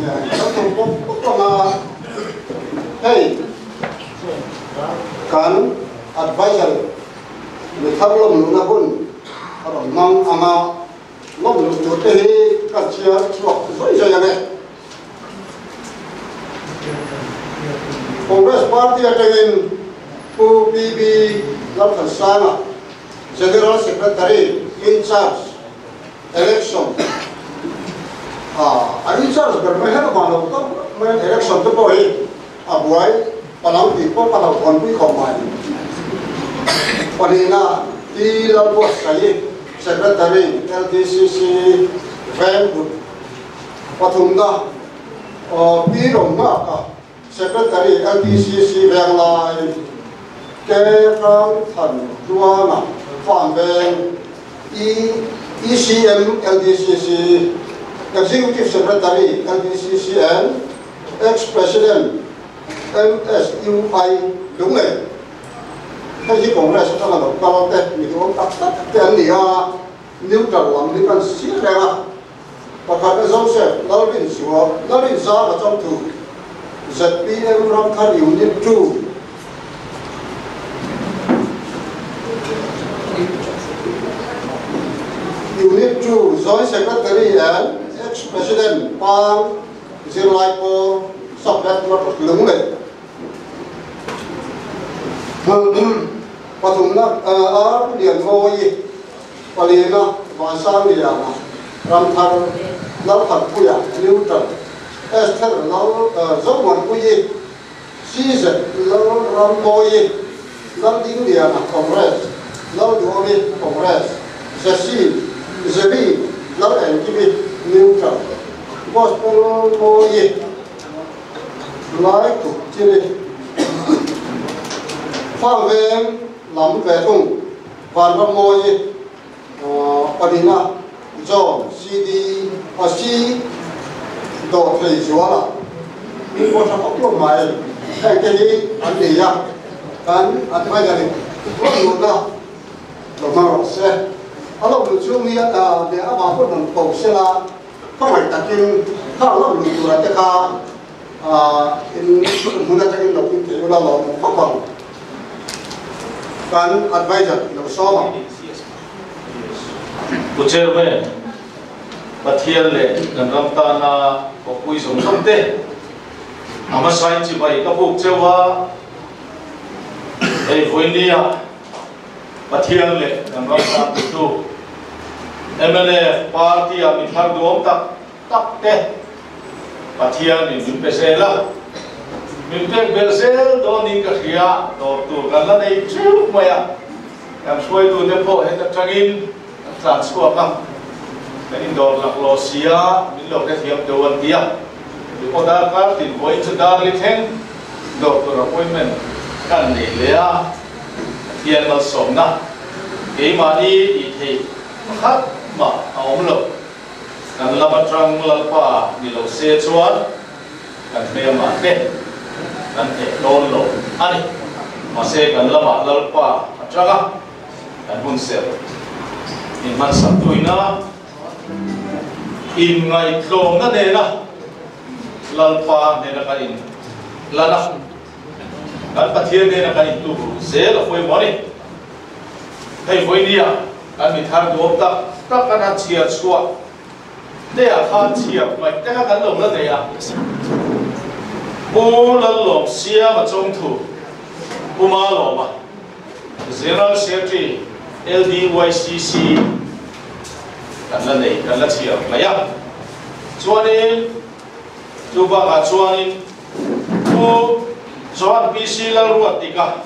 Kan tum pawp pawp ang a, hei kan adviser mi thar lawm luhna hun a rawn hmang ang a, lawm luh tur te hi kan chhiar chhuak zawi zawi ang e. Congress Party atangin Pu PB Lalthansanga, General Secretary in charge Election a in charge ber mai hian a vang lo tak mai a, election te pawh hi a buai palang tih pawh ka hlauhthawnpui khawp mai. Pahnihna Pi Lalbuatsaii Secretary LDCC Vengkut pathumna Pi Romnghaka Secretary LDCC Venglai Ke Hrang Than Tluanga Farm Veng ECM LDCC Executive Secretary LDCC and Ex-President MSUI Lunglei. Hei hi Congress atanga lo kal te mi duhawm tak tak te an ni a, neutral lam hi kan sir reng a. Pakhat a Joseph Lalrinzua Lalrinzama chawngtu zpm Ramthar Unit 2 Unit 2 Joint Secretary and Ex-President Pang Zirlai Pawl Sub-Headquarters Lunglei Pathumna R Lianmawii Palina Vansangliana, Ramthar Lalthanpuia, Neutral, Esther Lal Zomuanpuii, CZ Lalrammawii, Laldingliana, Congress, Lalduomi, Congress, Jesse Jerry Lalengkimi, Neutral, Gospel Mawii, Laikuk Chiri, Farm Veng lam ve thung. Vanrammawi Palina John CD a si dawh thei zuala min pawh tha khawp khawp mai. Heng te hi an nei a, kan adviser in rawn luhna lo hmang rawh se. A lo luh chhung hi a leh amah pawh rawn ko se la, khawngaih takin khang lo luh tura te kha in hmun atangin lo in thei ula lawm khawp ang. Kan adviser lo sawm ang. Pu Chairman, Pathian leh kan ram tana kawppui zawng zawng te a hmasain chibai ka buk cheu a, hei vawinia Pathian leh kan ram tan tutu mnf party-a mi thar duhawm tak tak te Pathianin min pe zel a, min pek belh zel dawnin ka hria, dawr tur kan la nei teuh mai a, kan hruaitute pawh heta tangin kan tlan chhuak a, kan indawr laklawh si a, min lo hrethiam deuh an ti a, mi pawh darkar tin vawiin chu dar li thleng dawr tur appointment kan nei leh a, Pathian malsawmna keimahni tih theih pakhat mah a awm lo. Kan lam atang Lalpa ni lo se chuan kan hmelmah te kan hneh dawn lo a ni. Mahse kan lamah Lalpa atanga kan hun ser inhmansak tuina inngaihtlawmna nena Lalpa hnena kan in lan a, kan Pathian nena kan intukruh zel a pawimawh a ni. Hei vawinia kan mi thar duam tak tak kan han chhiar chhuah te ah khan chhiar hmaih te kha kan lo la nei a. Pu Lallawm Siama Chawngthu, Pu Malawma, General Secretary LDYCC kan la nei, kan la chhiar hmaih a. Chuanin chu bakah chuanin Pu Johan PC Lalruatdika,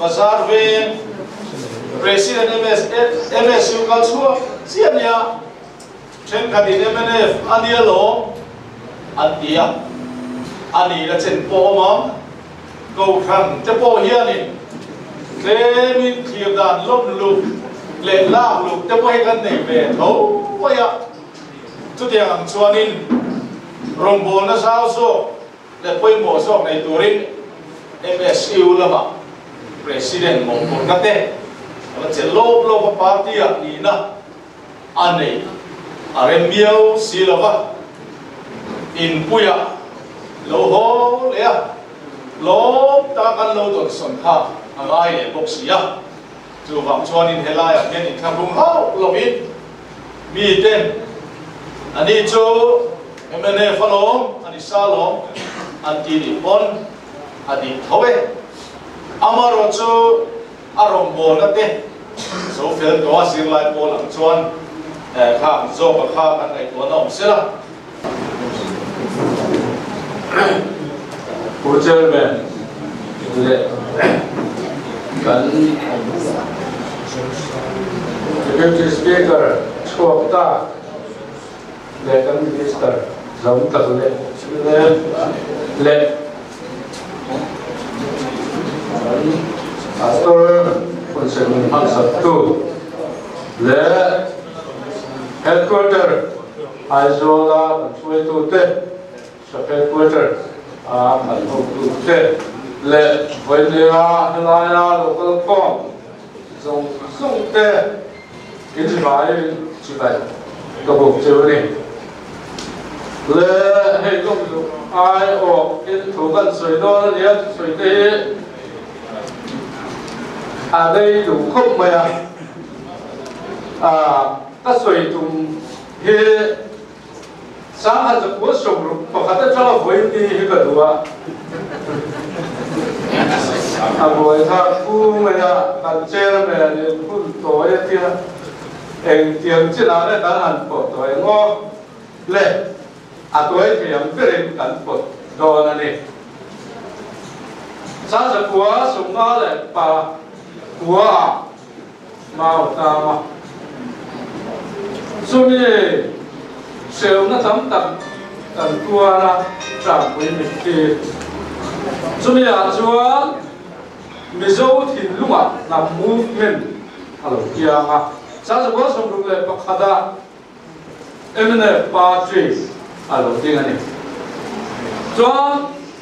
Bazar Veng President MSU kal chhuak chiah nia thenkhatin mnf a nia lawm an ti a, a nihna chen pawh awm ang. Kohhran te pawh hianin tlemin thlir dan lawm luk leh lak luk te pawh hi kan nei ve tho mai a. Chutiang ang chuanin rawngbawlna zau zawk leh pawimawh zawk nei turin MSU lamah President mawhphurhna te a la chelh lawp lawp a, party-ah nihna a nei a rem miau si lo va. Inpuia lo haw leh a, lawm taka kan lo dawnsawn kha a ngai leh bawk si a. Chuvang chuanin helaiah hian inthlahrung hauh lovin miten ani chu mnf alawm, ani sa alawm an ti nih pawn a dik tho e. Amaherawhchu a rawngbawlna te zo fel tawh a zirlai pawl ang chuan khang zawka kha kan ngaihtuahna awm sela. Pu Chairman leh kan Deputy Speaker chhuak ta leh kan Minister zawng tak leh leh kan Pastor Hunsen min hmangsak tu leh Headquarter Aizawla kan hruaitute, Sub Headquarter a kan hotute leh vawinia helaia local khawm zawng zawng te inhmai chibai ka buk cheu a ni. Le hei kum ai awh in thu kan sawi dawn a nia, thusawi te hi a nei duh khawp mai a, ka sawi tum hi Sangha zakua sawmruk pakhat atanga vawi ni hi ka duh a, a buai thlak fu mai a, kan chairman in hun tawi a tia engtiang chinah nge kan han pawh tawh eng aw le, a tawi thei ang berin kan pawt dawn a ni. Sangha zakua sawmnga leh pa kua ah Mau tlang a, chumi hrehawmna tam tak kan tuar a, tlangpui mitthi. Chumi ah chuan Mizo thinlungah hnam movement a lo piang a, 1961 ah mnf party a lo ding a ni. Chuan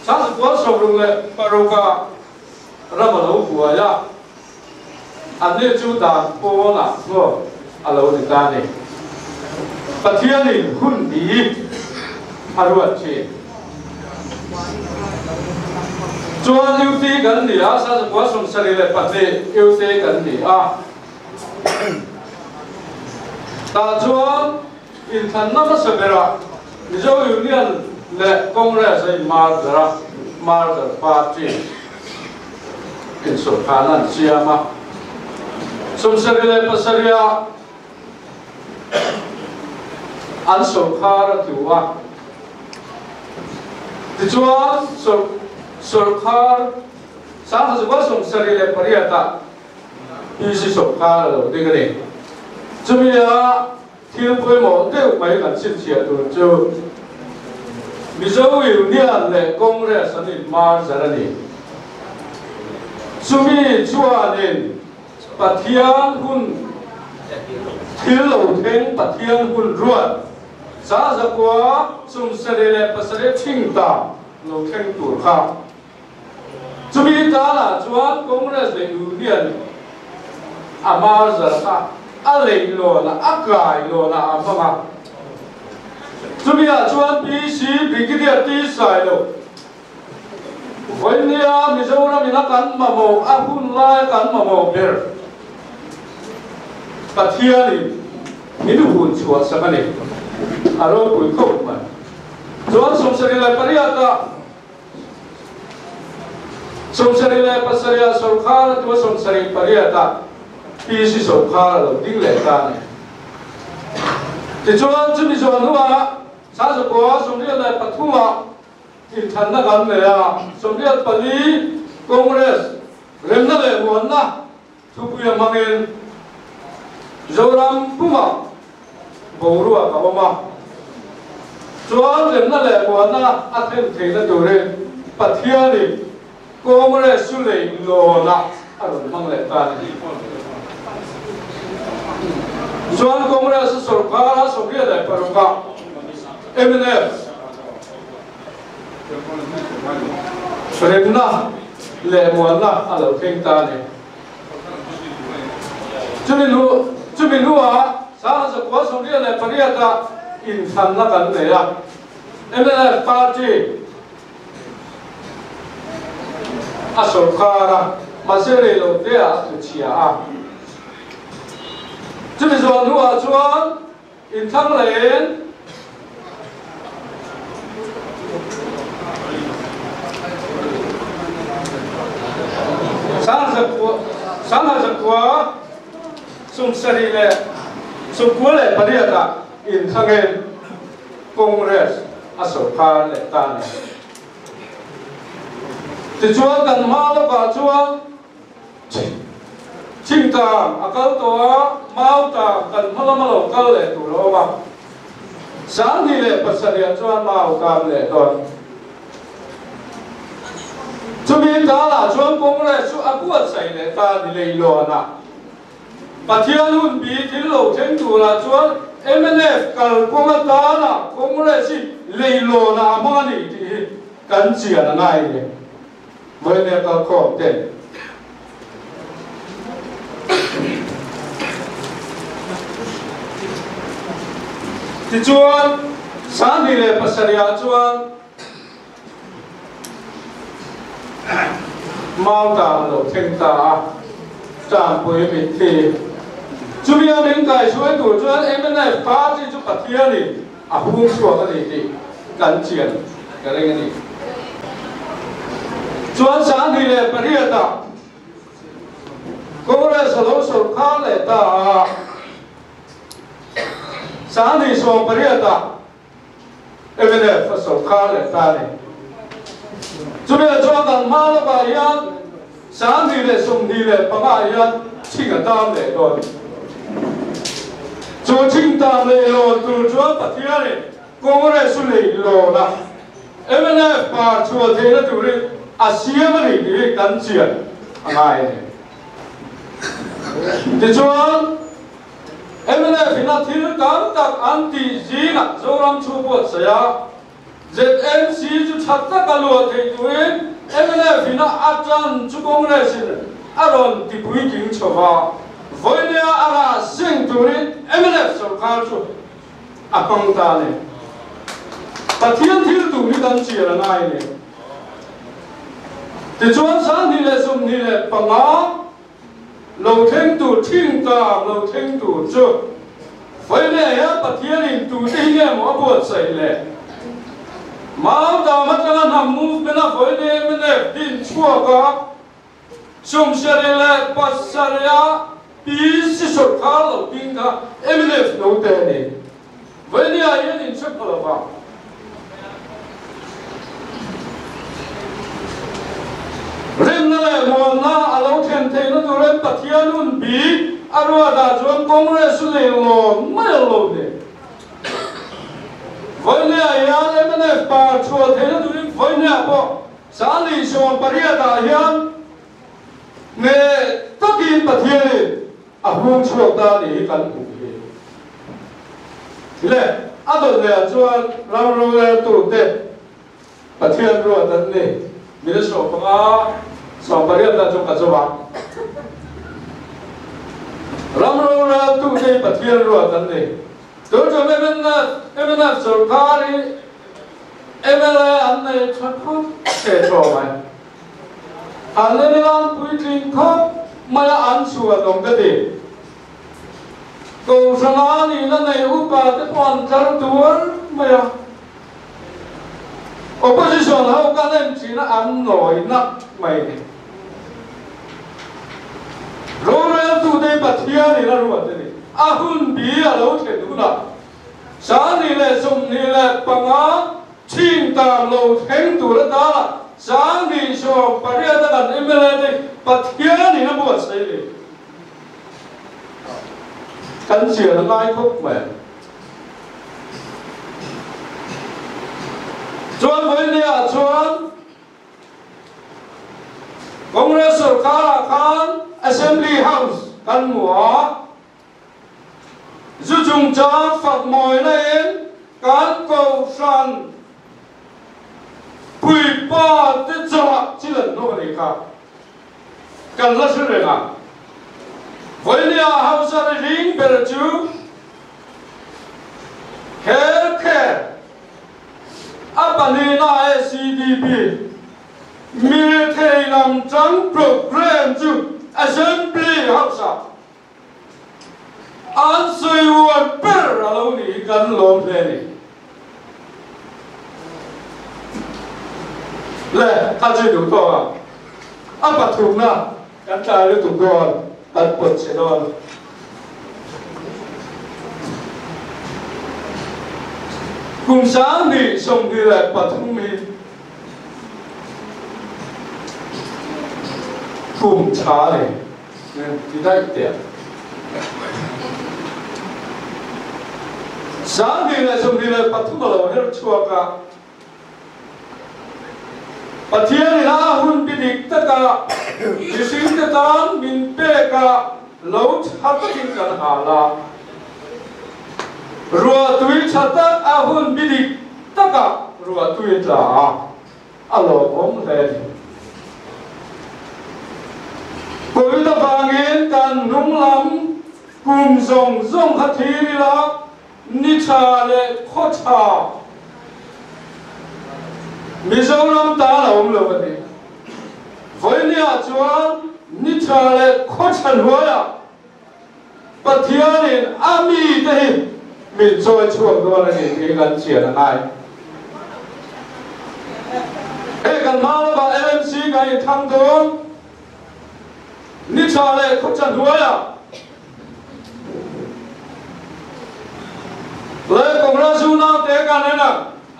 1966 ah ram a lo buai a, Anni chu dan pawnah hnawt a lo ni ta ni. Pathianin hun bi a ruat thin. Chuan UT kan ni a, 1972 UT kan ni a. Tah chuan inthlanna hmasa berah Mizo Union leh Congress a inmar ber a, Merger Party. Insawhkhana an siam a, 77 ah an sawrkhar a tlu a, tichuan sawrkhar 1978 ah PC sawrkhar a lo ding a ni. Chumi ah Thil pawimawh deuh mai kan chhinchhiah tur chu Mizo Union leh Congress an inmar zar a ni. Chumi chuanin Pathian hun thil lo thleng Pathian hun ruat 1977 thing ta lo thleng tur kha Chumi tanah chuan Congress leh Union a mar zar kha a leihlawn a, a kailawn a a hmang a. Chumi ah chuan PC Brigadier T Sailo vawinia Mizoram in a kan mamawh, a hun lai a kan mamawh ber Pathian in min hun chhuah sak a ni. A ropui khawp mai. Chuan 78 ah 77 ah sawrkhar a tua 78 ah PC sawrkhar a lo ding leh ta a ni. Tichuan chumi zawh hnuah 1983 ah inthanna kan nei a, 84 Congress remna leh muanna Thupuia hmangin Zoram pumah boruak a awm a, chuan remna leh muanna a thlen theihna turin Pathianin Congress chu leihlawnah a rawn hmang leh ta a ni. Chuan Congress a sawrkar a 86 ah mnf remna leh muanna a lo thleng ta a ni. Chumi hnu chumi hnuah 1988 ah inthlanna kan nei a. Mnf party a sawrkar a, mahse rei lo te ah a tlu chhia a. Chumi zawh hnuah chuan inthlang leh in Sangha Sumsarih leh 98 ah inthlangin Congress a sawrkar leh ta a ni. Tichuan kan hma lawkah chuan Thingtang a kal tawh a, Mautang kan hma lama lo kal leh tur a awm a. 2007 ah chuan Mautang leh dawn. Chumi talah chuan Congress chu a buatsaih leh ta a ni leilawnah. Pathian hun bi thil lo thleng turah chuan mnf kalkawng atana Congress hi leilawnah a hmang a ni tih hi kan chian a ngai le. Vawinia kalkhawm ten. Tichuan, 2007 ah chuan Mauta lo thleng ta a, Tanpui mitthi. Chumi a min kaihruai tur chuan mnf party chu Pathianin a hung chhuak a ni tih kan chian ka ring a ni. Chuan 2008 ah Congress a lo sawrkhar leh ta a, 2018 ah Mnf a sawrkar leh ta a ni. Chumi ah chuan kan hma lawkah hian 2025 ah hian thing a tam leh dawn. Chu thing tam leh lawn tur chuan Pathianin Congress chu lei lawn a, mnf par chhuah theihna turin a siam a ni tih hi kan chian a ngai a ni. Tichuan, Mnf in a thil tam tak an tih zingah Zoram chu buatsaih a, ZMC chu tha taka luah theih turin mnf in a atan chu Congress in a rawn tipuitling chho va, vawinia a rah seng turin mnf sorkar chu a hmang ta a ni. Pathian thil tum hi kan chian a ngai a ni. Tichuan 2025 Lo thleng tur thin ta, lo thleng tur chu Vawinia hian Pathianin tute hi nge maw a buatsaih le? Mautam atanga hnam movement a Vawinia mnf din chhuak a, 77 a PC sawrkar lo ding kha mnf note a ni. Vawinia hian inchhe pha lo va. Rinna leh muanna a lo thlen theihna turin Pathian hun bi a ruatah chuan Congress chu nei lawn mai a lo ni. Vawinia hian mnf par chhuah theihna turin vawinia pawh 2018 ah hian hneh takin Pathianin A hung chhuak ta nih hi kan hmuh hi. Le, a dawt leh ah chuan ram roreltu te Pathian ruat an ni. Mile 15, 18 lah chu ka zawm a. Ram roreltu te hi Pathian ruat an ni. Tun chu mnf, mnf sorkar hi mla an nei tha khawp che thaw mai. An lemlan puitling khawp mai a an chhuan awm ka ti. Kohhrana nihna nei upa te pawh an tlar tuar mai a. Opposition ho kan en thin a an nawi nak mai ni. Roreltute hi Pathianin a ruat a ni. A hun bi a lo thlen hunah 2025 Chhing tan lo thleng tur atana 2018 a kan mla te Pathianin a buatsaih ni. Kan chian a ngai khawp mai. Chuan vawinia chuan Congress sorkarah khan Assembly House kan hmu a. Zu chungchang fak mawina in kan kohhran puipa te chawah thil an hnawk a nih kha kan la hre reng a. Vawinia hausa ri ring ber chu Health Care. A pahnihna SEDP Mirethei lam chang programme chu Assembly House-ah an sawi uar ber a lo nih hi kan lawm hle a ni. Le, kha chu i duh tawk ang. A pathumna kan tlai lutuk dawn, kan pawt che dawn. Kum 2023 hi kum tha a ni. Ti daih teh ang. 2023 a lo her chhuak a, Pathianin a hun bi dik taka mihringte tan min pek a lo tha takin kan hal a. Ruahtui tha tak a hun bi dik taka ruahtui tla a, a lawmawm hle a ni. Covid avangin kan hnung lam kum zawng zawng kha thir ila Ni tha leh khaw tha Mizoram tan a awm lo a ni. Vawinia chuan ni tha leh khaw tha hnuaiah Pathianin a mite hi min chawi chhuak dawn a ni tih hi kan chian a ngai. Hei kan hma lamah LMC kan inthlang dawn. Ni tha leh khaw tha hnuaiah Leh Congress unaute kan en a,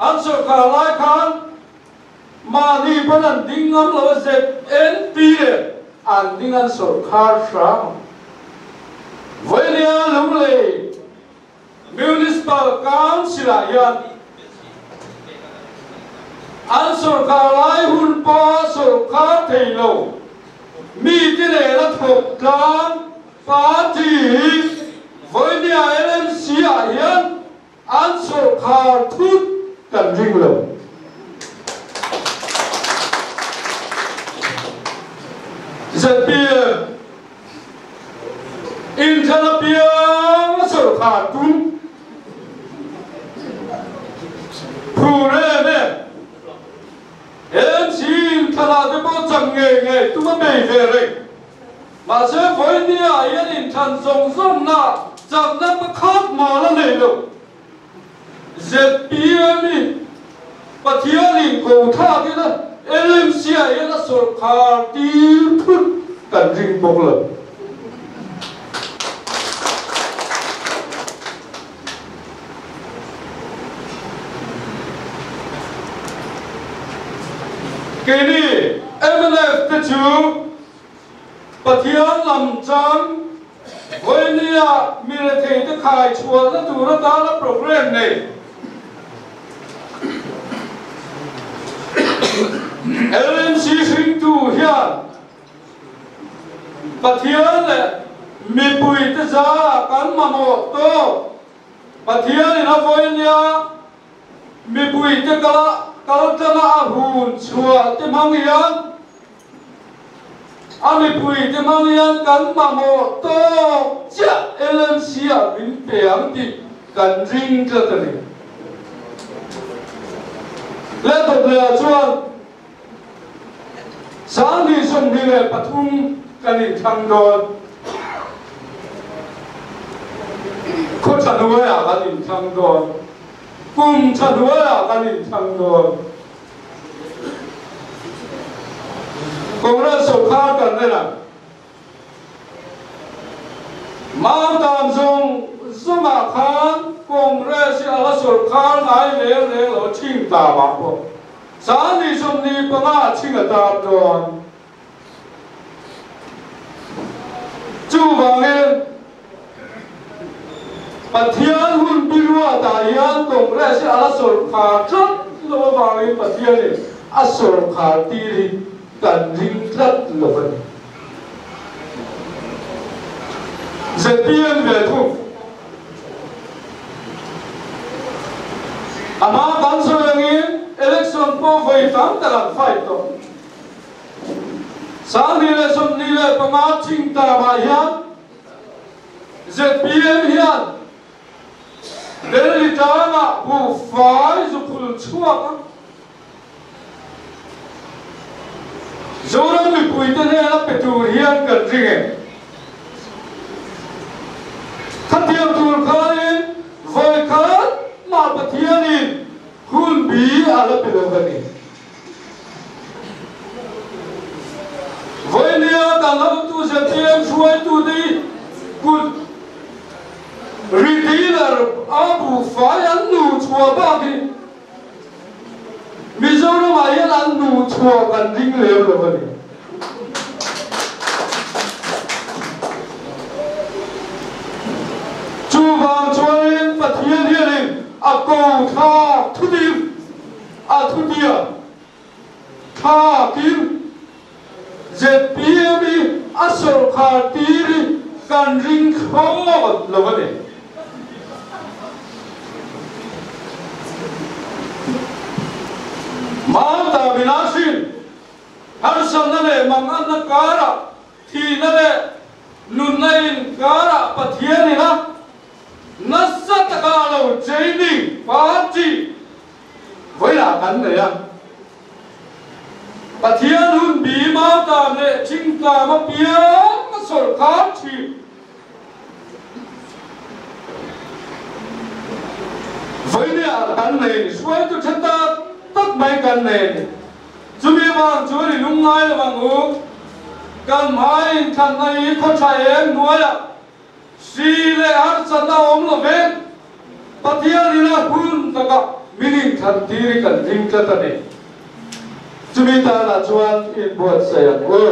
an sawrkar lai khan mahni pawn an ding ngam lo a, ZNP leh an ding an sawrkar hrang. Vawinia Lunglei Municipal Council ah hian an sawrkar lai hun pawha sawrkar thei lo mite nena thawk tlang Party hi vawinia LMC ah hian an sawrkhar thut kan ring lo. Zpm inthlan apiang a sawrkhar tum phur em em. LMC inthlan ah te pawh chak ngei ngei tum a bei ve reng. Mahse, vawinia hian inthlan zawng zawngna chakna pakhat mal a nei lo. Zpm hi Pathianin ko thlakin a LMC-ah hian a sawrkhar tir thut kan ring bawk lo. Keini mnf te chu Pathian lam chuan vawinia mi retheite khai chhuahna tur atana programme nei LMC hringtu hian Pathian leh mipuite zara kan mamawh tawk Pathianin a vawinia mipuite kala kaltlanga a hun chhuah te hmang hian A mipui te hmang hian kan mamawh tawk chiah LMC ah min pe ang tih kan ring tlat a ni. Leh Tawplea chuan 2023 kan inthlang dawn. Khaw tha hnuaiah kan inthlang dawn. Kum tha hnuaiah kan inthlang dawn. Congress sawrkar kan en a, Mautam zawng zawngah khan Congress hi a la sawrkar ngai reng reng lo a chhing ta mah pawh 2025 a chhing a tam dawn. Chuvangin Pathian hun biruatah hian Congress hi a la sawrkhar tlat lo avangin Pathianin a sawrkhar tir hi kan ring tlat lo a ni. Zpm ve thung. A hma kan sawi angin election pawh vawi tam tak an fight tawh. 2025 Chingtamah hian zpm hian Delhi tlangah buhfai zu phul chhuak a. Zoram mipuite hnena pe tur hian kan ring em? Khatiang tur khanin vawi khat mah Pathianin hun bi a la pe lo a ni. Vawinia kan hotu ZPM hruaitute hi kut retailer a buhfai an luh chhuah bak hi Mizoramah hian an luh chhuah kan ring lem lo a ni. Chuvang chuanin Pathian hianin a ko thlak thutir a thutiam thlakin zpm hi a sawrkhar tir hi kan ring thlawt lo a ni. Mauta Vinashin, harsatna leh manganna karah thihna leh nunna inkarah Pathian ina nasa taka a lo training party vawilah kan nei a. Pathian hun bi mauta leh thingtlam apiang a sawrkar thin. Vawinia kan nei ni, hruaitu tha tak tak mai kan nei a ni. Chumi avang chuan i lungngai lo ang u. Kan hmai inthlanna hi khaw tha eng hnuaiah hri leh harsatna a awm lo ve. Pathian ina hun takah min inthlan tir hi kan ring tlat a ni. Chumi tanah chuan inbuatsaih ang u.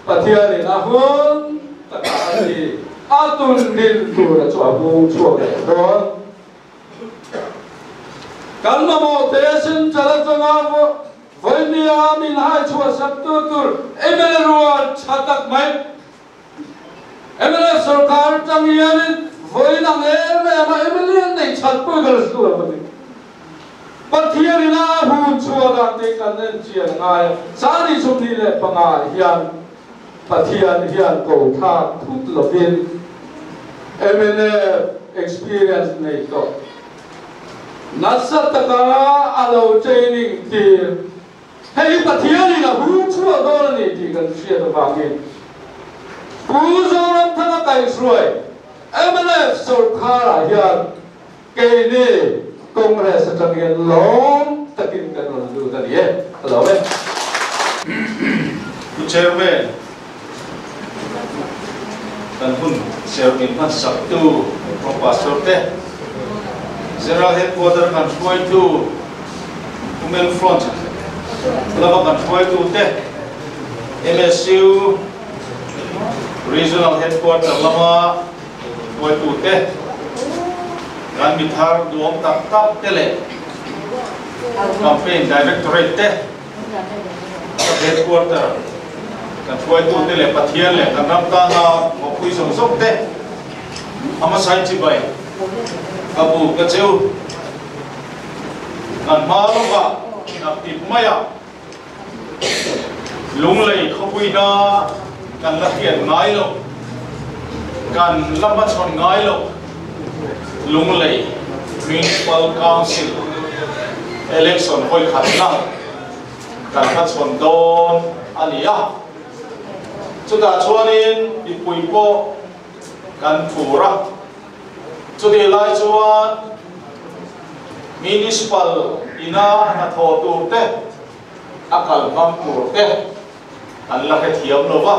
Pathianin a hun takah a ni a tun din tura chu a hung chhuak leh dawn. Kan mamawh te Central atanga vawinia min hai chhuah sak tu tur mla rual tha tak mai mla sorkar atang hianin vawiin ang em em a mla an neih that pawh ka la hre lo a ni. Pathianin a hun chhuah dan te kan en chian a ngai a, Sani 25 ah hian Pathian hian ko thlak thut lovin mnf experience nei tawh nasa taka a lo training tir. Hei hi Pathianin a hun chhuah dawn a ni tih kan hriat avangin Pu Zoramthanga kaihhruai mnf sawrkharah hian Keini Congress atang hian lawm takin kan rawn lut a ni e. Ka lawm e. Pu Chairman, kan hun sermin hmansaktu Pro Pastor te, General Headquarter kan hruaitu Women Front lama kan hruaitu te, MSU Regional Headquarter lama Hruaitute, kan mi thar duhawm tak tak te leh Campaign Directorate te, Sub Headquarter kan hruaitute leh Pathian leh kan ram tana mawhpui zawng zawng te, a hmasain chibai ka bu ka cheu kan hma lawkah naktip maiah Lunglei khawpuina kan la hriat ngai loh, kan la hmachhawn ngai loh Lunglei Municipal Council election hawi khatna kan hmachhawn dawn a ni a. Chutah chuanin mipui pawh kan phur a. Chutih lai chuan Municipal ina hnathawh tur te, a kal hmang tur te an la hrethiam lo va.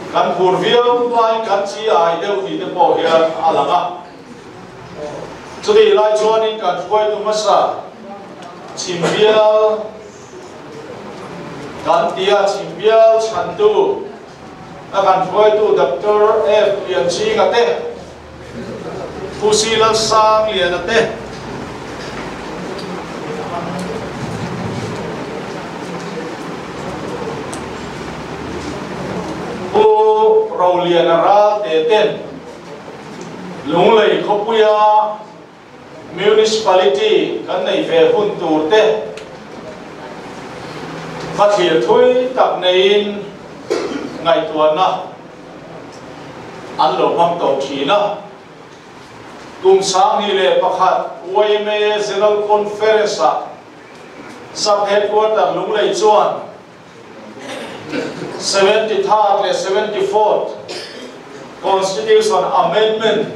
Kan phur viau laiin kan chi ai deuh tih te pawh hian a lang a. Chutih lai chuanin kan hruaitu hmasa Chhimbial kan ti a, Chhimbial chhantu A kan hruaitu Doctor F. Lianchhinga te, Pu C. Lalsangliana te, Pu Roliana Ralte ten Lunglei khawpuia Municipality kan nei ve hun tur te hmathlir thui tak neiin ngaihtuahna an lo hmang tawh thin a. Kum 2001 yma General Conference-ah Sub-Headquarter Lunglei chuan, 73rd leh 74th Constitution Amendment,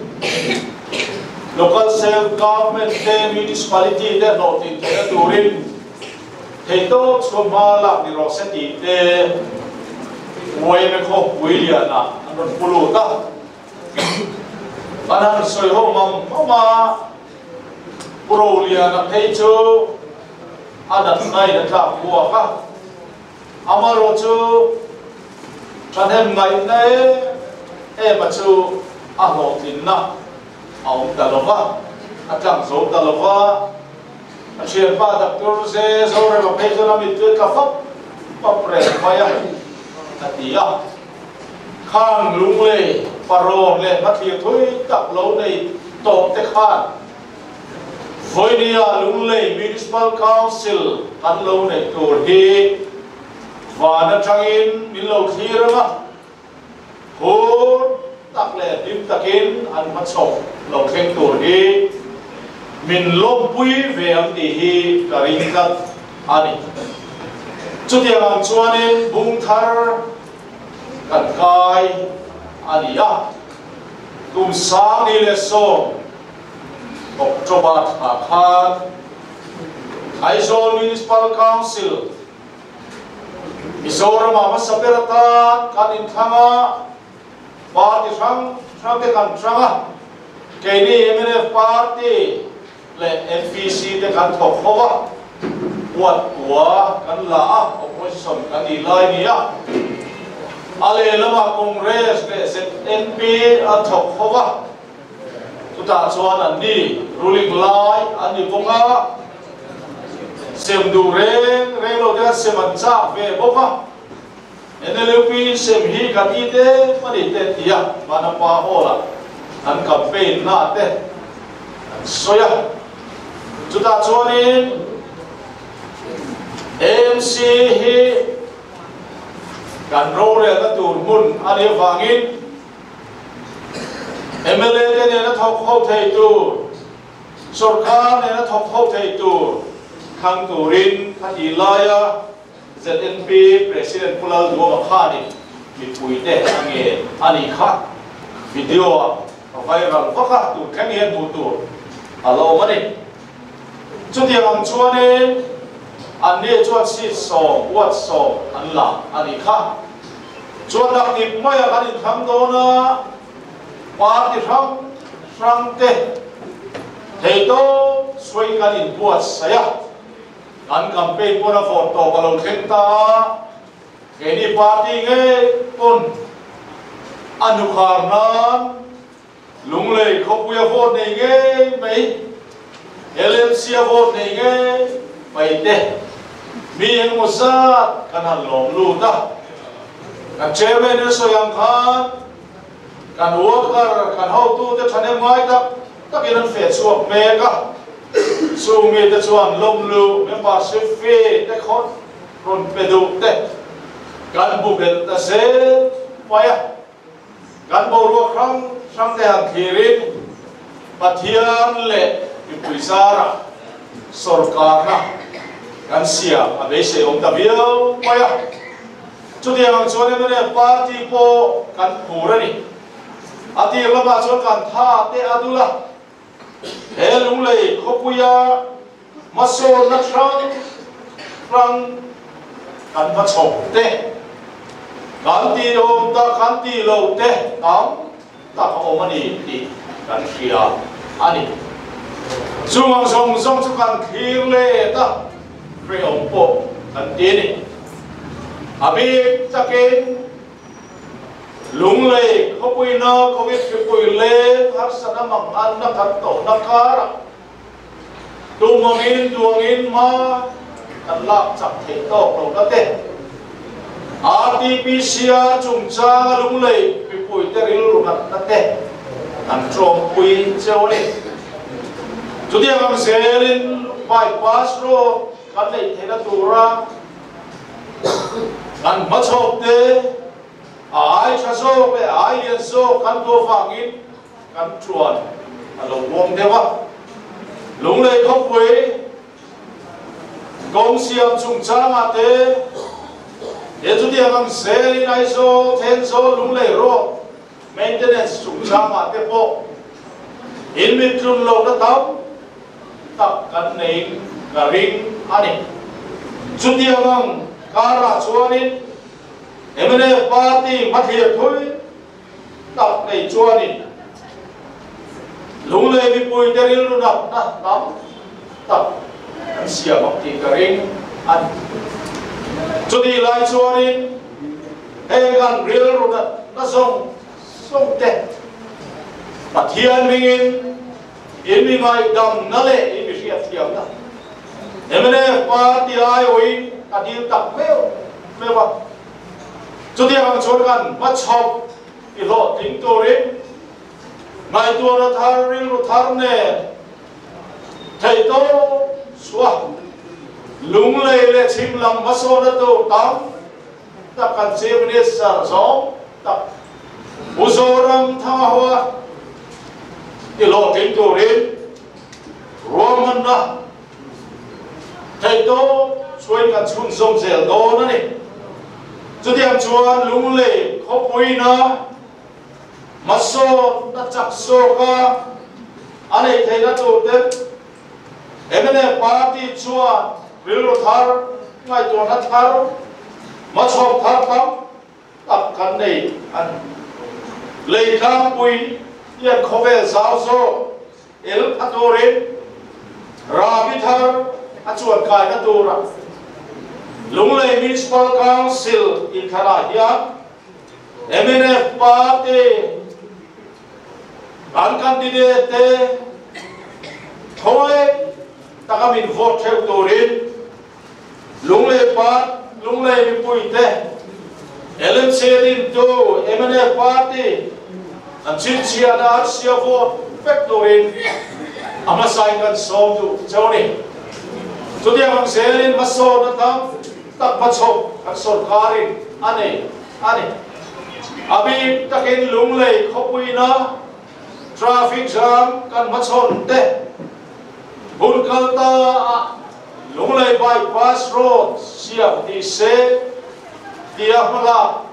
Local Self Government te Municipality te hlawhtlin theihna turin theihtawp chhuah hma lak ni rawh se tih te yma khawpui lianah an rawn pu lut a. An han sawi ho mam mam a, Pu Roliana phei chu a natna in a tlak buak a, amaherawh chu thahnem ngaihna em em a chu a hlawhtlinna a awm ta lo va, a tlang zo ta lo va, a thianpa Doctor Ze Zorema phei chuan a mittui a tla fap fap reng mai a, a ti a. Khang lunglei parawn leh hmathlir thui tak lo nei tawh te khan Vawinia Lunglei Municipal Council kan lo neih tur hi van atangin min lo thlir ang a, phur tak leh hlim takin an hmachhawp lo thleng tur hi min lawmpui ve ang tih hi ka ring tlat a ni. Chutiang ang chuanin bung thar kan kai a ni a, kum 2010 October thla khan Aizawl Municipal Council Mizoram-ah hmasa ber atan kan inthlang a, party hrang hrang te kan hrang a, keini mnf party leh NPC te kan thawk ho a, huat kua kan la a, opposition kan nih lai ni a, a lehlamah Congress leh ZNP an thawk ho a, chutah chuan an ni ruling lai an ni bawk a, sem duh reng reng lo te khan sem an chak ve bawk a, NLUP sem hi kan i te mani te ti a, Vanapa Hall-ah an campaign na te an sawi a, chutah chuanin AMC hi kan rorelna tur hmun a nih avangin mla te nena thawk ho thei tur, sorkar nena thawk ho thei tur thlang turin a tih laia ZNP President Pu Lalduama khanin mipuite a ngen a nih kha. Video-ah a viral vak a, tun thleng hian hmuh tur a la awm a ni. Chutiang ang chuanin anni chuan seat 10, ward 10 an la a nih kha. Chuan naktip maia kan inthlang dawn a, party hrang hrang te theitawp suain kan inbuatsaih a. Kan campaign pawn a vawt tawp a lo thleng ta a, keini party ngei pawn a nukhar nan Lunglei khawpui a vote nei ngei mai, LMC a vote nei ngei mai te mi engemaw zat kan han lawm lut a. Kan chairman in a sawi ang khan kan worker, kan hotute thahnem ngai tak takin an feh chhuak mek a. Chung mite chuan lawmlu membership fee te khawt rawn pe duh te kan hmu belh ta zel mai a. Kan boruak hrang hrang te han thlirin Pathian leh mipui zarah sawrkarna kan siam a beisei awm ta viau mai a. Chutiang ang chuan mnf party pawh kan phur a ni. A tir lamah chuan kan tha te a dul a. He Lunglei khawpuia hmasawnna hrang hrang kan hmachhawp te, kan tih awm tak, kan tih loh te tam tak a awm a ni tih kan hria a ni. Chung ang zawng zawng chu kan thlir let a, hrehawm pawh kan ti a ni. A bik takin Lunglei khawpuina Covid hripui leng harsatna manganna kan tawhna karah tumangin duangin hma kan lak chak theih tawk lohna te, RTPCR chungchanga Lunglei mipuite rilru natna te kan tawmpui cheu a ni. Chutiang ang zelin bypass road kan neih theihna tura Kan hmachhawp te a ai tha zawk leh a ai lian zawk kan duh avangin kan thuan a lo uang deuh a. Lunglei khawpui kawng siam chungchangah te, He chutiang ang zelin Aizawl, Thenzawl, Lunglei Road maintenance chungchangah te pawh inmittlun lohna tam tak kan neiin ka ring a ni. Chutiang ang karah chuanin mnf party hmathlir thui tak nei chuanin Lunglei mipuite rilru natna tam tak an siam ang tih ka ring a ni. Chutih lai chuanin heng kan rilru natna zawng zawng te Pathian hmingin in mi ngaihdamna leh in mi hriatthiamna mnf party aiawhin ka dil tak meuh meuh a. Chutiang ang chuan kan hmachhawp i hlawhtling turin ngaihtuahna thar, rilru thar nen theihtawp chhuah Lunglei leh chhim lam hmasawna tur tam tak kan Chief Minister zawng tak Pu Zoramthanga hoa i hlawhtling turin ruahmanna Theihtawp chhuain kan chhunzawm zel dawn a ni. Chutiang chuan Lunglei khawpuina hmasawnna chak zawka a neih theihna tur te mnf party chuan rilru thar, ngaihtuahna thar, hmachhawp thar tam tak kan nei a ni. Lei tlangpui hian khawvel zau zawk el pha turin Rabi thar a chuan kaina tura Lunglei Municipal Council inthlanah hian mnf party an candidate te thawi taka min vote theuh turin Lunglei Park, Lunglei mipuite, LMC dintu mnf party an chhinchhiahna an sia vote vek turin a hmasain kan sawm duh cheu a ni. Chutiang ang zelin hmasawnna tam tak hmachhawp kan sawrkarin a nei a ni. A bik takin Lunglei khawpuina traffic jam kan hmachhawn te hun kal ta a Lunglei Bypass Road siam ni se tia hmalak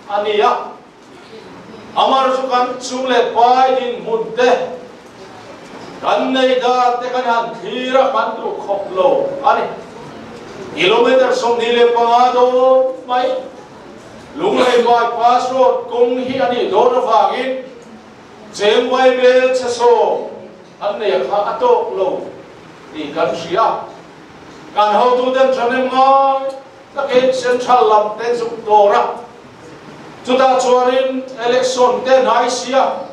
a ni a, Amar chu kan chung leh pai dinhmun te kan nei dan te kan han thlir a kan duh khawp lo a ni. Kilometre 25 dawn mai Lunglei Bypass Road kawng hi a nih dawn avangin cheng Vaibel chhe sawm an nei a kha a tawk lo tih kan hria. Kan hotuten thahnem ngai takin Central lam te zuk dawr a, chutah chuanin election te hnai sia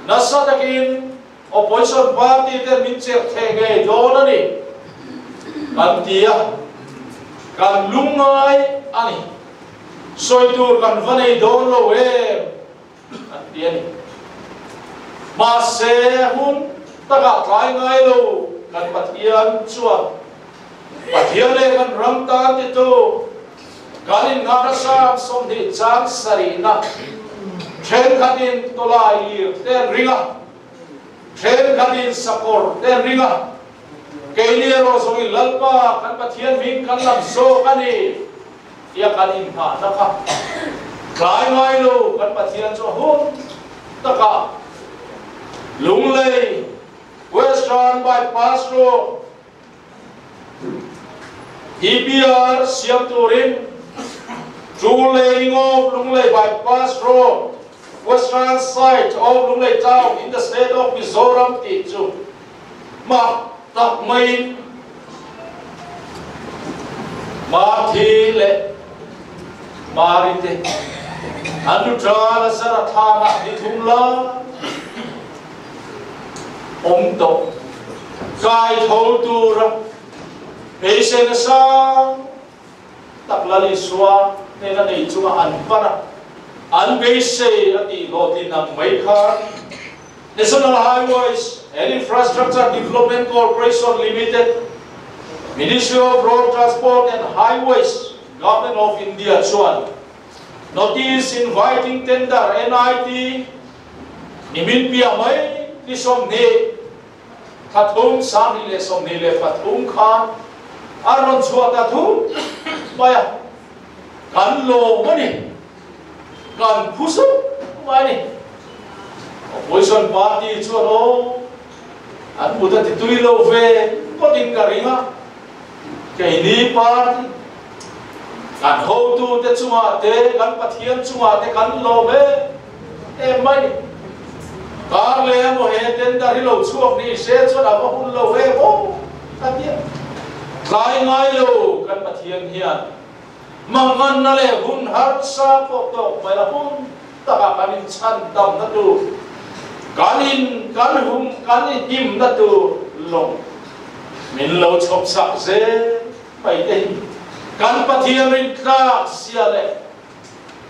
nasa takin opposition party ten min chek theh ngei dawn a ni kan ti a, kan lungngai a ni. Sawi tur kan va nei dawn lo em? An ti a ni. Mahse, hun takah tlai ngai lo kan Pathian chuan Pathian leh kan ram tan titu kan innghahna sang 20 chang sarihna thenkhatin tawlai lir te an ring a, thenkhatin sakawr te an ring a, keini erawh zawngin Lalpa kan Pathian hming kan lam zawk a ni. Tia kan inngahna kha tlai ngai lo kan Pathian chu a hun takah Lunglei Western Bypass Road DPR siam turin Two laning of Lunglei Bypass Road Western side of Lunglei Town in the state of Mizoram tih chu mak tak maiin Marthi leh Mari te an lu ṭan a zar a thlanah ni thum lai awm tawh kai tho tura beiseina sang tak Lal Isua hnena nei chunga an pan a, an beisei a tih hlawhtlin ang mai khan National Highways and Infrastructure Development Corporation Limited, Ministry of Road Transport and Highways, Government of India chuan Notice Inviting Tender, NIT, nimin piah mai ni 20 thla thum 2023 khan a rawn chhuah ta thum mai a. Kan lawm a ni. Kan phu sup mai a ni. Opposition party chuan aw an mut a ti tui lo ve ngawtin ka ring a. Keini party kan hotute chungah te, kan Pathian chungah te kan lawm em em mai ni. Kar leh emaw he tender hi lo chhuak ni se chuan a va hun lo em aw ka ti a. Tlai ngai lo kan Pathian hian manganna leh hun harsa pawh tawk mai la hun takah kan inchhan damna tur, kan in kan hum kan himna tur lawng min lo chhawp sak zel mai te hi kan Pathian rintlak zia leh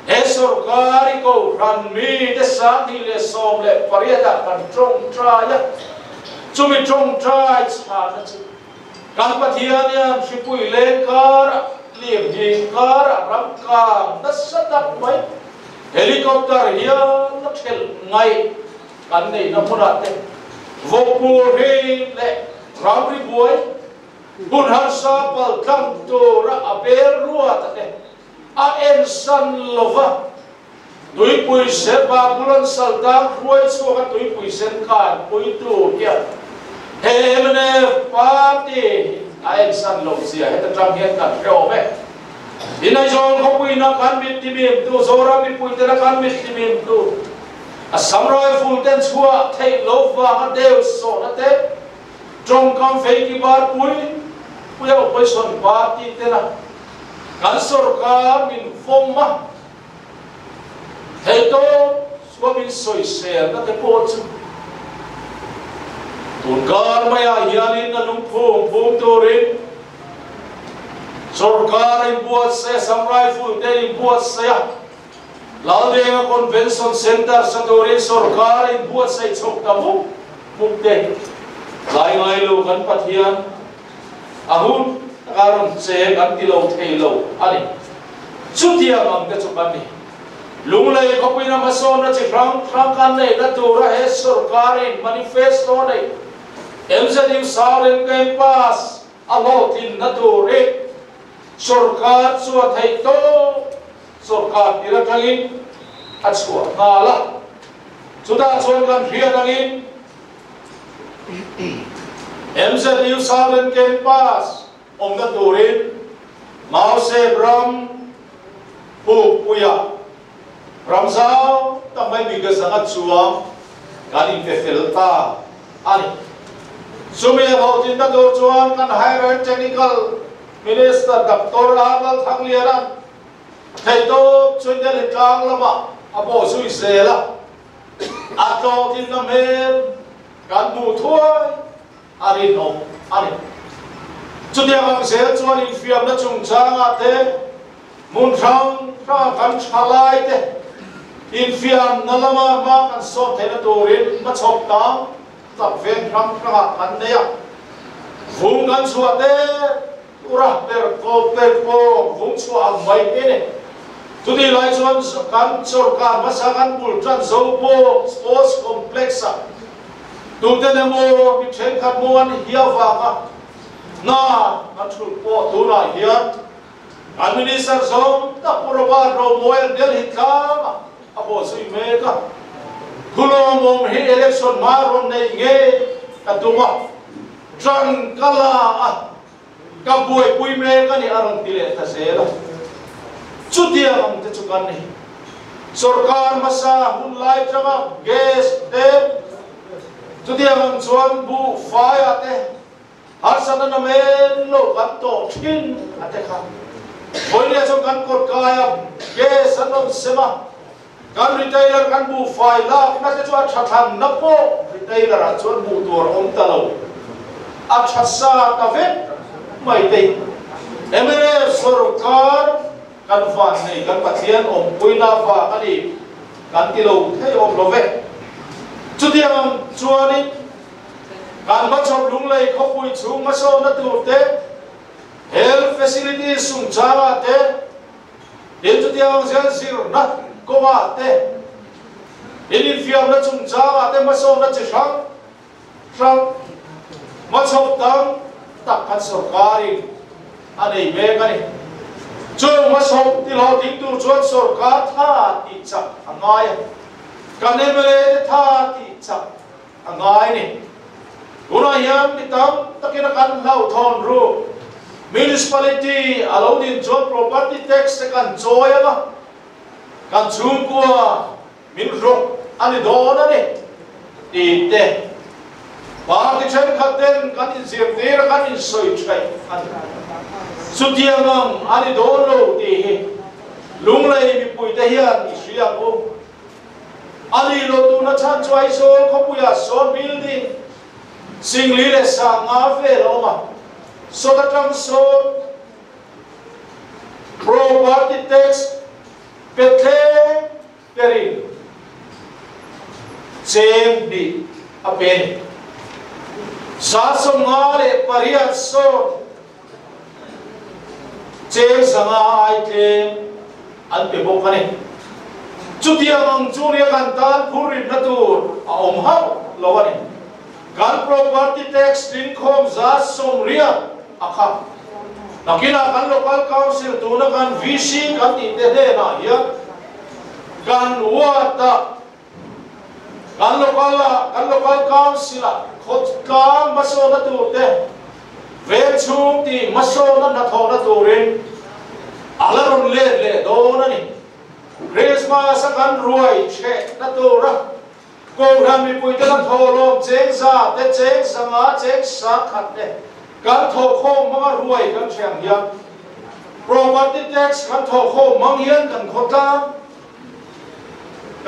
he sorkari kohhran mite 2018 ah kan tawngtai a, chumi tawngtai chhana chu kan Pathian hian hripui leng karah lirnghing karah ram kang nasa tak mai helicopter hian a thelh ngaih kan neihna hmunah te vawkpur hi leh ramri buai hun harsa pal tlang tura a bel ruat a te a ensan lova tuipui sen Babulon saltang hruai chhuak a tuipui sen khan puitu hian he mnf party a ensan lo zia heta tang hian kan hre awm e. Inaizawl khawpuina kan mit timimtu, Zoram mipuitena kan mit timimtu, Assam Rifle ten chhuah theih lo vanga deu sawhna te, tawngkam feiki bar pui puia opposition party tena kan sorkar min vawm a, theihtawp chhuah min sawiselna te pawh chu tunkar maiah hianin a lungphum phum turin Sorkar inbuatsaih a, Assam Rifle te inbuatsaih a, Laldenga Convention Centre sa turin sorkar inbuatsaih chhoh ta mup mup te tlai ngai lo kan Pathian a hun taka rawn che kan ti lo thei lo a ni. Chutiang ang te chu kan ni. Lunglei khawpuina hmasawnna chi hrang hrang kan neihna tura he sorkarin manifesto neih MZU Southern Campus a hlawhtlinna tur hi sorkar chuan theih tawp sorkar tir atangin a chhuah nghal a. Chutah chuan kan hriat angin MZU Southern Campus awmna turin Mause ram Pukpuia ram zau tak mai bik a zanga chuang kan inpe fel ta a ni. Chumi a hlawhtlinna tur chuan kan Higher and Technical Minister Doctor Arnold Thangliana'n theihtawp chuan Delhi tlang lamah a pawh zui zel a, a hlawhtlinna hmel kan hmuh thuai a rinawm a ni. Chutiang ang zel chuan infiamna chungchangah te, hmun hrang hranga kan tha lai te infiamna lama hma kan sawt theihna turin hmachhawp tam tak veng hrang hrangah kan nei a. Vung kan chhuah te tura per kawp per kawp vung chhuah ang mai te ni. Chutih lai chuan kan sorkar hmasa kan bul tan zo pawh sports complex-ah Tuten emaw mi thenkhat maw an hia vanga hna an thulh pawh tunah hian an Minister zawng tak Pu Robert Romawi an Delhi tlangah a bawh zui mek a. Thulawmawm hi election hma rawn neih ngei ka tum a, tan ka la a, ka buaipui mek a ni a rawn ti leh ta zel a. Chutiang ang te chu kan ni. Sorkar hmasa hun lai tanga gas te chutiang ang chuan buh faiah te harsatna namen lo kan tawh thin a te kha. Vawinia chuan kan kawt kaia gas an rawn sem a, kan retailer kan buh fai lakna te chu a tha thlanna pawh retailer ah chuan hmuh tur a awm ta lo. A tha sa ta vek mai te. Mnf sorkar Kan van nei kan Pathian awmpuina vang a ni kan ti lo thei awm lo ve. Chutiang ang chuanin kan hmachhawp lunglei khawpui chhung hmasawnna tur te, health facilities chungchangah te, tin chutiang ang zel zirna kawngah te, in infiamna chungchangah te hmasawnna chi hrang hrang hmachhawp tam tak kan sorkarin a nei mek a ni. Chung hmasawm tihlawhtling tur chuan sorkar tha tih chak a ngai a, kan mla te tha tih chak a ngai a ni. Tunah hian mi tam takin a kan hlauhthawn ruk. Municipality a lo din chuan property tax te kan chawi ang a, kan chhungkua min rawk a ni dawn a ni tih te party thenkhat ten kan inzirtir a kan insawi theih a ni. Chutiang ang a ni dawn lo tih hi Lunglei mipuite hian i hria ang u. A nih loh tuna chhan chu Aizawl khawpuiah sawn building Singli leh Sanga vel a awm a, sawt atang sawn property tax pe tlem perin cheng hnih a pe a ni. 58 sawn cheng 500 ai tlem an pe bawk a ni. Chutiang ang chu nia kan tan phurritna tur a awm hauh lo a ni. Kan property tax tlingkhawm 80% a kha. Nakinah kan local council tuna kan VC kan tih te hnenah hian kan ward-ah, kan local-ah, kan local council-ah khawtlang hmasawna tur te, veng chhung tih hmasawna hnathawhna turin a la rawn let leh dawn a ni. Christmas a kan ruai chhehna tura Kohhran mipuite kan thawhlawm cheng za te, cheng 500, cheng 10,000 te kan thawhkhawm hmanga ruai kan thiang hian property tax kan thawhkhawm hmang hian kan khawtlang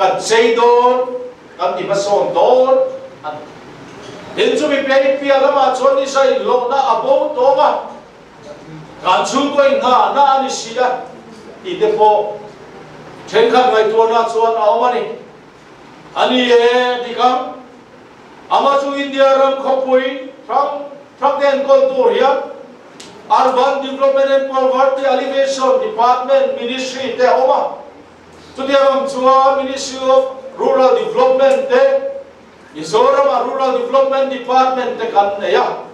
kan chei dawn, kan ti hmasawn dawn a ni. Tin, chumi piah piah lamah chuan ni zai hlawhna a bo tawng a, kan chhungkaw inghahna a ni si a tih te pawh thenkhat ngaihtuahna chuan a awm a ni. A ni e, dik ang. Amah chu India ram khawpui hrang hrang te enkawl tur hian Urban Development and Poverty Alleviation Department Ministry te a awm a. Chutiang ang chuan Ministry of Rural Development te, Mizoram-ah Rural Development Department te kan nei a.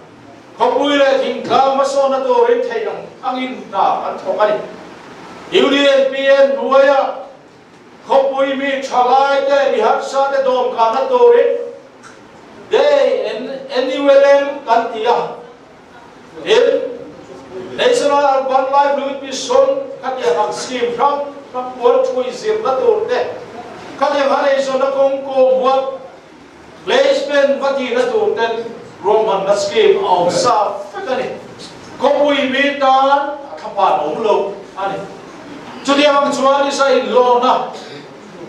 Khawpui leh thingtlang hmasawnna turin theih ang angin hna kan thawk a ni. UDNPN hnuaiah Khawpui mi thalai te, mi harsa te dawmkanna turin Day NULM kan ti a, tin, National Urban Livelihood Mission khatiang ang scheme hrang hrang puan thui zirna tur te, khatiang han eizawnna kawng kawhmuat placement va tihna tur ten ruahmanna scheme a awm sa vek a ni. Khawpui mi tan a thlapan awm lo a ni. Chutiang ang chuan Isa inhlawhna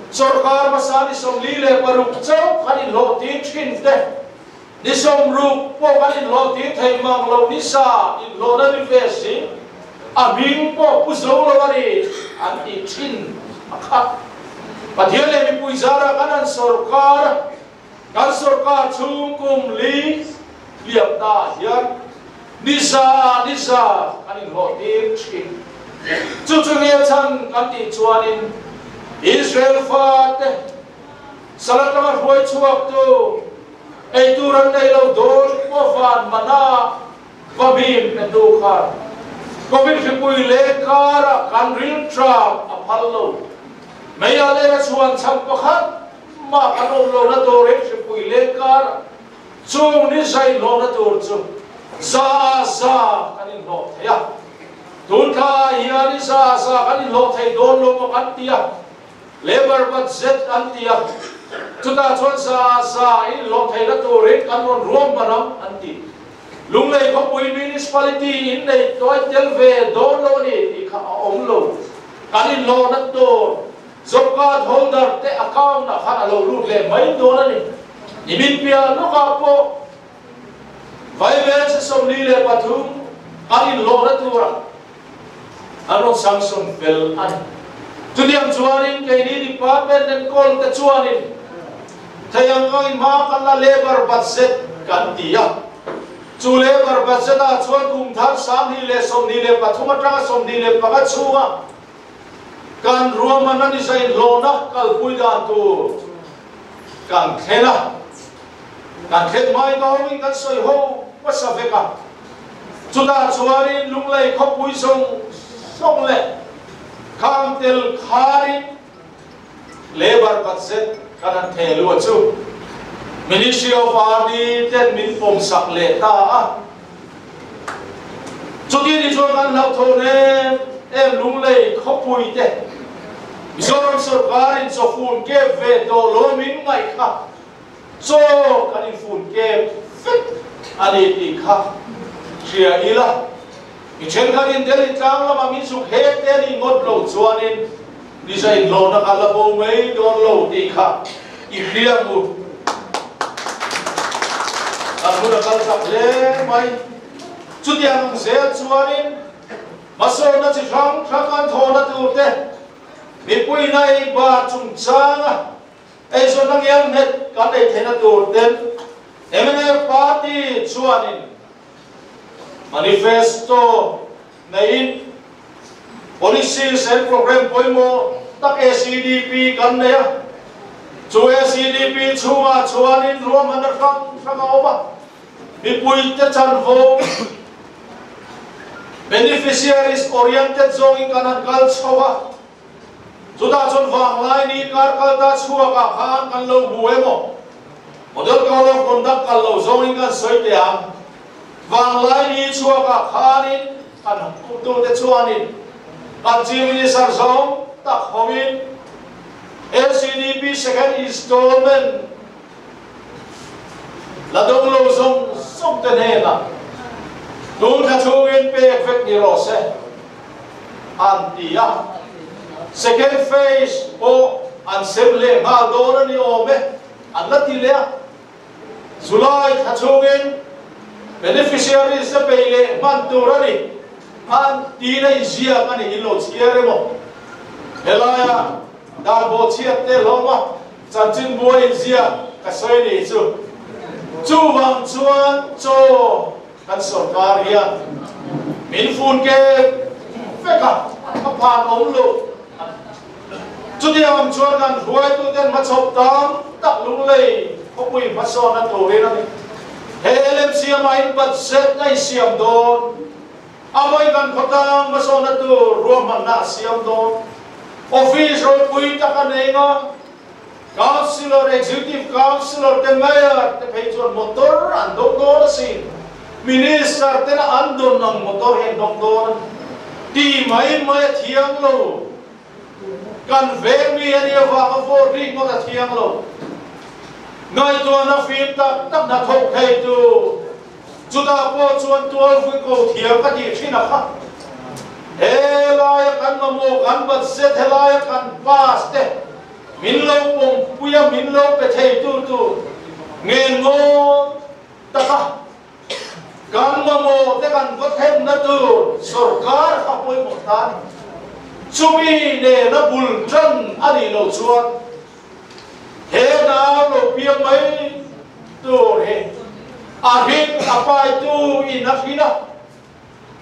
sawrkar hmasa ni 46 chauh kan inhlawh tir thin te, ni 60 pawh kan inhlawh tir thei mang lo ni sa inhlawhna ni ve si, a hming pawh pu zo lo a ni an tih thin a khat. Pathian leh mipui zara kan han sawrkar a, kan sawrkar chhung kum li liam ta hian ni za ni za kan inhlawh tir thin. Chu chu nge chhan kan tih chuanin Israel fate sal atanga hruai chhuaktu eitur an nei lo dawn pawh van mana va bim pe tu khan Covid hripui leh karah kan rilṭam a phal lo. Mei-ah leh a chhuan chham pakhat mah kan awm lohna turin hripui leh karah chung ni zai hlawhna tur chu za ah za kan inhlawh thei a. Tun thla ah hian i za ah za kan inhlawh thei dawn lo maw kan ti a, Labour budget an ti a, chutah chuan za ah za inhlawh theihna turin kan rawn ruam hman ang an ti. Lunglei khawpui Municipality in nei tawi tel ve dawn lo a ni tih kha a awm lo. Kan inhlawhna tur job card holder te account ah khan a lo lut leh mai dawn a ni. Nimin piah lawkah pawh Vaivel che 43 kan inhlawhna turah an rawn sanction fel a ni. Chutiang chuanin keini department enkawl te chuanin thei ang angin hma kan la labour budget kan ti a. Chu labour budget ah chuan kum thar 2023 atanga 25 chhunga kan ruahmanna ni zain hlawhna kalpui dan tur kan thlen a. Kan thlen hmain ka hoin kan sawi ho hmasa vek a. Chutah chuanin Lunglei khawpui zawng zawng leh khang tel kharin Labour budget kan han theh luah chu Ministry of RD ten min pawmsak leh ta a. Chuti ni chuan kan hlauhthawn em em Lunglei khawpui te Mizoram sawrkarin chawfun kep ve tawh lo min ngaih kha chaw kan infun kep vek a ni tih kha hria ila. Mi thenkhatin Delhi tlang lamah min zuk hek te a nih ngawt loh chuanin Nisa inhlawhna kha la bo mai dawn lo tih kha i hria mu. Kan hun a kal chak hle mai. Chutiang ang zel chuanin hmasawnna chi hrang hrang an thawhna tur te, mipui nei bar chungchanga eizawnna ngiangnghet kan ei theihna tur ten mnf party chuanin manifesto neiin policies and program pawimawh tak ACDP kan nei a, chu ACDP chhungah chuanin ruahmanna hrang hrang a awm a, mipuite chanvo beneficiaries oriented zawngin kan han kal chho a, chutah chuan vanglai ni kar kal ta chhuakah khan kan lo hmu emaw model code of conduct kal lo zawngin kan sawi teh ang. Vanglai ni chhuakah khanin kan hutute chuanin kan Chief Minister zawng tak hovin LCDP second installment la dawng lo zawng zawng te hnenah tun thla chhungin pek vek ni rawh se an ti a. Second phase pawh an sem leh nghal dawn a ni awm e, an la ti leh a. July thla chhungin beneficiaries te pei leh hman tur a ni. An tiin a inziak a ni in lo chhiar emaw? Helaia dan bawhchhiat te hlawma chanchin buai inziak ka sawi ni chu. Chuvang chuan chaw kan sawrkar hian min fun kep vek a, a phan awm lo. Chutiang ang chuan kan hruaituten hmachhawp tam tak Lunglei khawpui hmasawnna turin a ni. He LMCM ah in budget a insiam dawn, a vawi kan khawtlang hmasawnna tur ruahmanna a siam dawn, office ropui tak a nei nga, Councillor, Executive Councillor te Mayor te phei chuan motor an dawng dawn asin, Minister tena an dawn ang motor hi an dawng dawn a ni. Ti mai mai a thiang lo. Kan veng mi a nih avanga vote rik ngawt a thiang lo. Ngaihtuahna fim tak tak hna thawk thei tu chutah pawh chuan tual vui ko thiam ka tih thin a kha. Helaia kan mamawh kan budget helaia kan pass te min lo pawmpui a min lo pe thei tu tur ngen ngawn taka Kan mamawh te kan va thlenna tur sorkar kha pawimawh ta a ni. Chumi nena bul tan a nih loh chuan he nau lo piang mai tur hi a hring a paitu in a hrin a,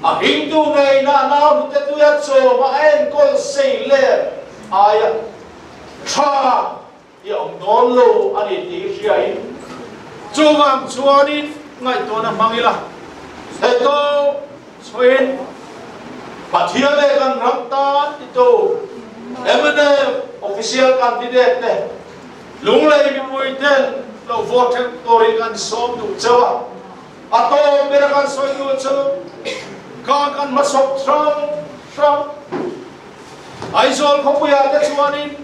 a hringtu ngeina a nau hnute tuia chawm a enkawl sei let aia tha I awm dawn lo a ni tih i hriain chuvang chuanin ngaihtuahna hmang ila, theitawp chhuahin Pathian leh kan ram tan titu mnf official candidate te Lunglei mipui ten lo vote theuh turin kan sawm duh cheu a, a tawp bera kan sawi duh chu khan kan hmasawp hrang hrang Aizawl khawpuiah te chuanin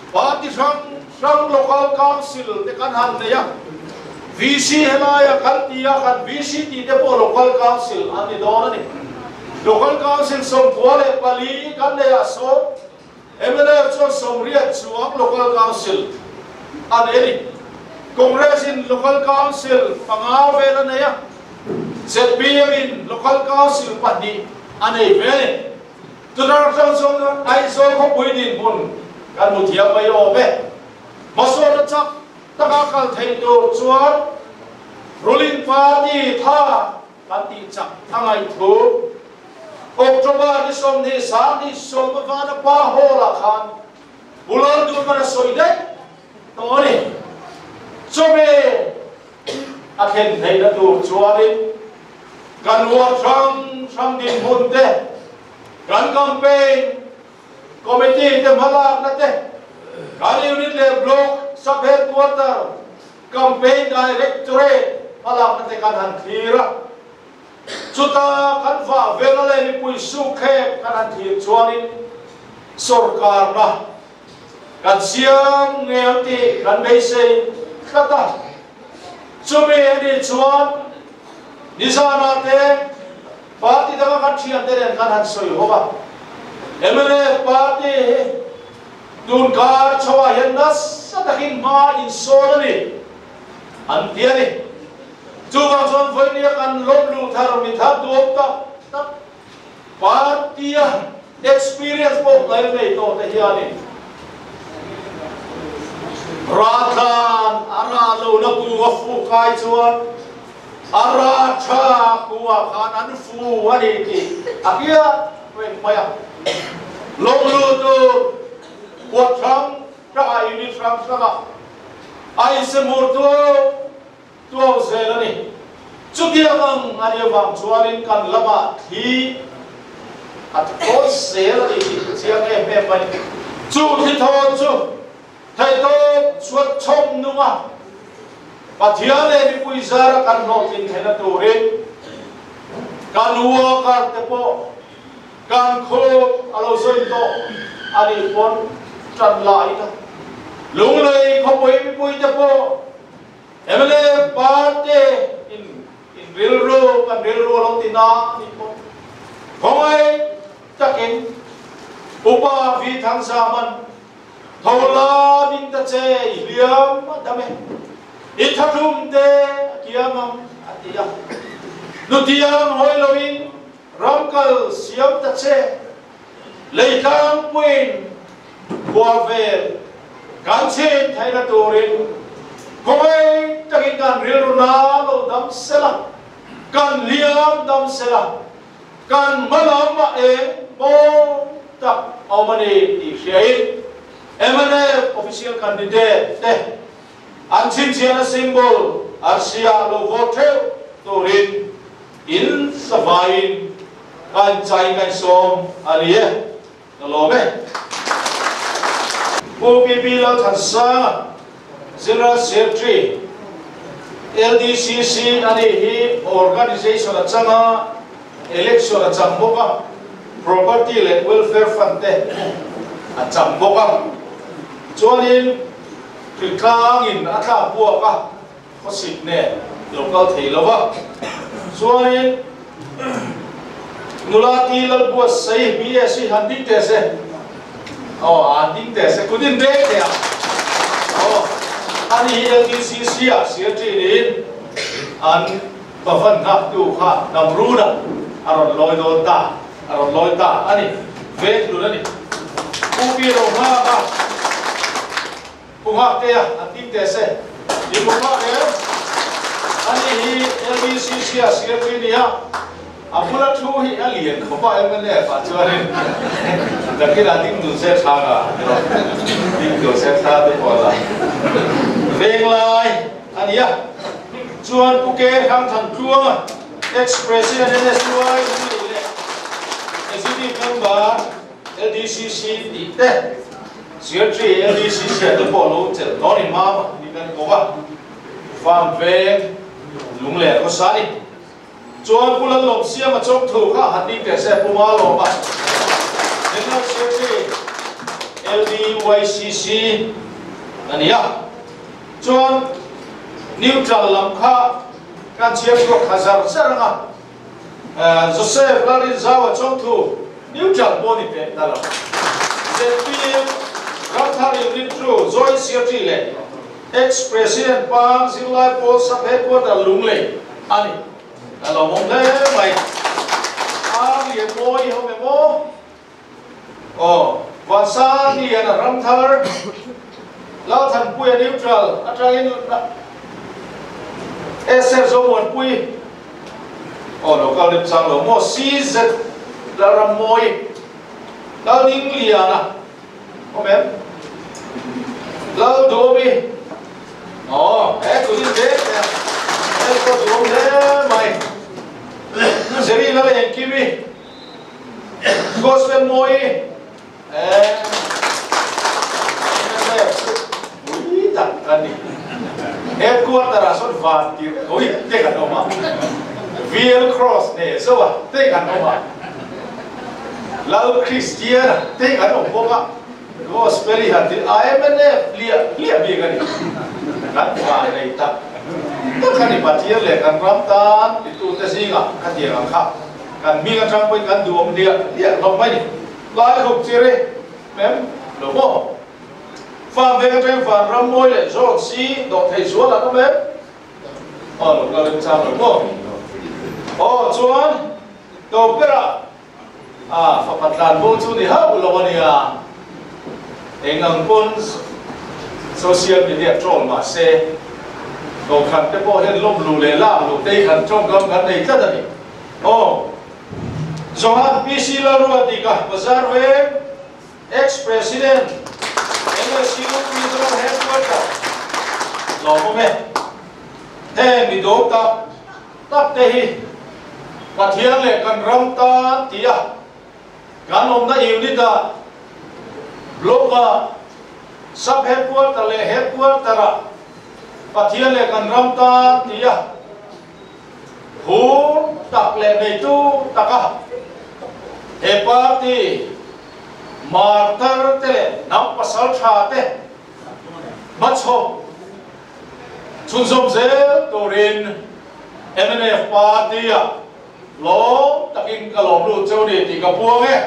Party hrang hrang Local Council te kan han nei a, VC helaia kan ti a, kan VC tih te pawh Local Council an ni dawn a ni. Local Council 94 kan nei ah sawn mnf chuan 80 chuang Local Council a nei a ni. Congress in Local Council panga vel a nei a, zpm in Local Council pahnih a nei ve a ni. Chutah chuan chuan Aizawl khawpui dinhmun kan hmu thiam mai awm e. Hmasawnna chak taka kal theih tur chuan ruling party tha kan tih chak a ngaih thu October ni 20 sang 20 avana pa hall-ah khan Pu Lalduhman a sawi daih tawh a ni. Chumi a thlen theihna tur chuanin kan uar hrang hrang dinhmun te, Kan campaign committee te hmalakna te, kan unit leh block sub headquarter campaign directorate hmalakna te kan han thlir a. Chuta kan vah vela leh mipui sukhek kan han thlir chuanin sorkarna kan siam ngei ang tih kan beisei tlat a. Chumi a nih chuan nizanah te party danga kan thiante nen kan han sawi ho a. Mnf party hi tun kar chhoah hian nasa takin hma insawn a ni an ti a ni. Chuvang chuan vawinia kan lawm luh thar mi thar duhawm tak tak party-a experience pawh hnai nei tawh te hianin Ratlan a rah lohna kunga fu kai chuan a rah tha kungah khan an fu a ni tih a hriat reng mai a. Lawm luh tur huat hrang hrangah unit hrang hrangah a insemur tuau tuau zel a ni. Chutiang ang a nih avang chuanin kan lamah thli a thawn zel a ni tih ka chiang em em mai. Chu thli thawn chu theihtawp chhuat chhawm nung a, Pathian leh mipui zara kan hlawhtlin theihna turin kan worker te pawh kan khup a lo zawih tawh a nih pawn tan la ila. Lunglei khawpui mipui te pawh Mla party in in rilru kan rilru a lo ti na a nih pawh khawngaih takin Upa Vi Thangzaman tho la ding ta che i hliam a dam e, i thahlum te a kiam ang a ti a. Nutiang hawi loin ram kal siam ta che, lei tlangpuiin khua vel kan chhin theihna turin khawngaih takin kan rilru na lo dam sela, kan hliam dam sela, kan hma lamah eng mawi tak a awm a ni tih hriain mnf official candidate te an chhinchhiahna symbol arsia lo vote theuh turin in zavaiin kan chai ngaihsawm a ni e. Ka lawm e. Pu PP Lalthansanga, General Secretary, LDCC a nih hi organisation a chang a, election a chang bawk a, property leh welfare fund te a chang bawk a. Chuanin hritlangin a tlak buak a, Khawsik nen lo kal thei lo va, chuanin nula ti Lalbuatsaih BSc han ding teh se, aw han ding teh se, kut in dek teh ang, aw ani hi LDCC ah secretary niin an Bhavan nghaktu kha Namrun ah a rawn lawi dawn ta, a rawn lawi ta a ni, vek hlun a ni. Pu Pi Rohma kha. Pu Nghaktea an ding teh se. Ni Pu Nghakte, ani hi LBCC a secretary nia, a bula thu hi a lian khawp a mnf ah chuanin nakinah ding dun se tha nga erawh ding dun se tha te pawh la venglai a nia. Chuan Pu Ke Hrangthantluanga ex-president NSUI leh executive member LDCC tih te Secretary LDCC ah te pawh lo chelh dawn in mam a ni kan ko a, farm veng lung leh khawsa ni. Chuan Pu Lalawm Siama chawk thu kha han ding teh se Pu Malawma General Secretary LDYCC a ni a. Chuan neutral lam kha kan chhiar chhuak kha zar zar ang a. Joseph Lalrinzaua chawngthu neutral pawh ni teh ta lo. Zpm Ramthar Unit Crew Joint Secretary leh Ex-President Pang Zirlai Pawl Sub Headquarter Lunglei a ni. A lawmawm hle mai. Ang lian mawi ho em aw? Aw, Vansang Liana Ramthar, Lalthanpuia Neutral atangin SF Zomuanpui, aw lo kal rem chang lo maw, CZ Lalrammawi, Lalningliana awm em? Lalduhawmi, aw he tunin ve te a, hei pawh duhawm hle mai, Jerry Lalengkimi. Gospel mawi mui tak kan ni. Headquarter ah sawn van tirh ko hi te kan awm a, VL Cross ne zo a te kan awm a, Lal Kristiana te kan awm bawk a, Gospel hi han ti IMNF hliah hliah bik a ni. Kan van nei tak tak a ni Pathian leh kan ram tan titute zingah khatiang ang kha. Kan hming atang pawhin kan duhawm hliah hliah hlawm mai ni. Lai khawp chi ri mem lo maw? Farm veng atangin vanram mawi leh zawt si dawh thei zual an awm em? Aw lo kal remchang lo maw? Aw chuan tawp berah a fapa tlan bo chu ni hauh lo a nia. Eng ang pawn social media troll mah se kohhran te pawh hian lawm luh leh lak luh te hi kan tawngkam kan nei tlat a ni. Aw. Johan PC Lalruatika Bazar Veng Ex-President MSU Mizoram Headquarter lawmawm e. Heng mi dawm tak tak te hi Pathian leh kan ram tan tia kan awmna unit ah, block ah, sub headquarter leh headquarter ah Pathian leh kan ram tan tia Hur tak leh neitu taka he party martar te leh hnam pasal tha te hmachhawp chhunzawm zel turin mnf party ah lawm takin ka lawm lut cheu ni tih ka puang e.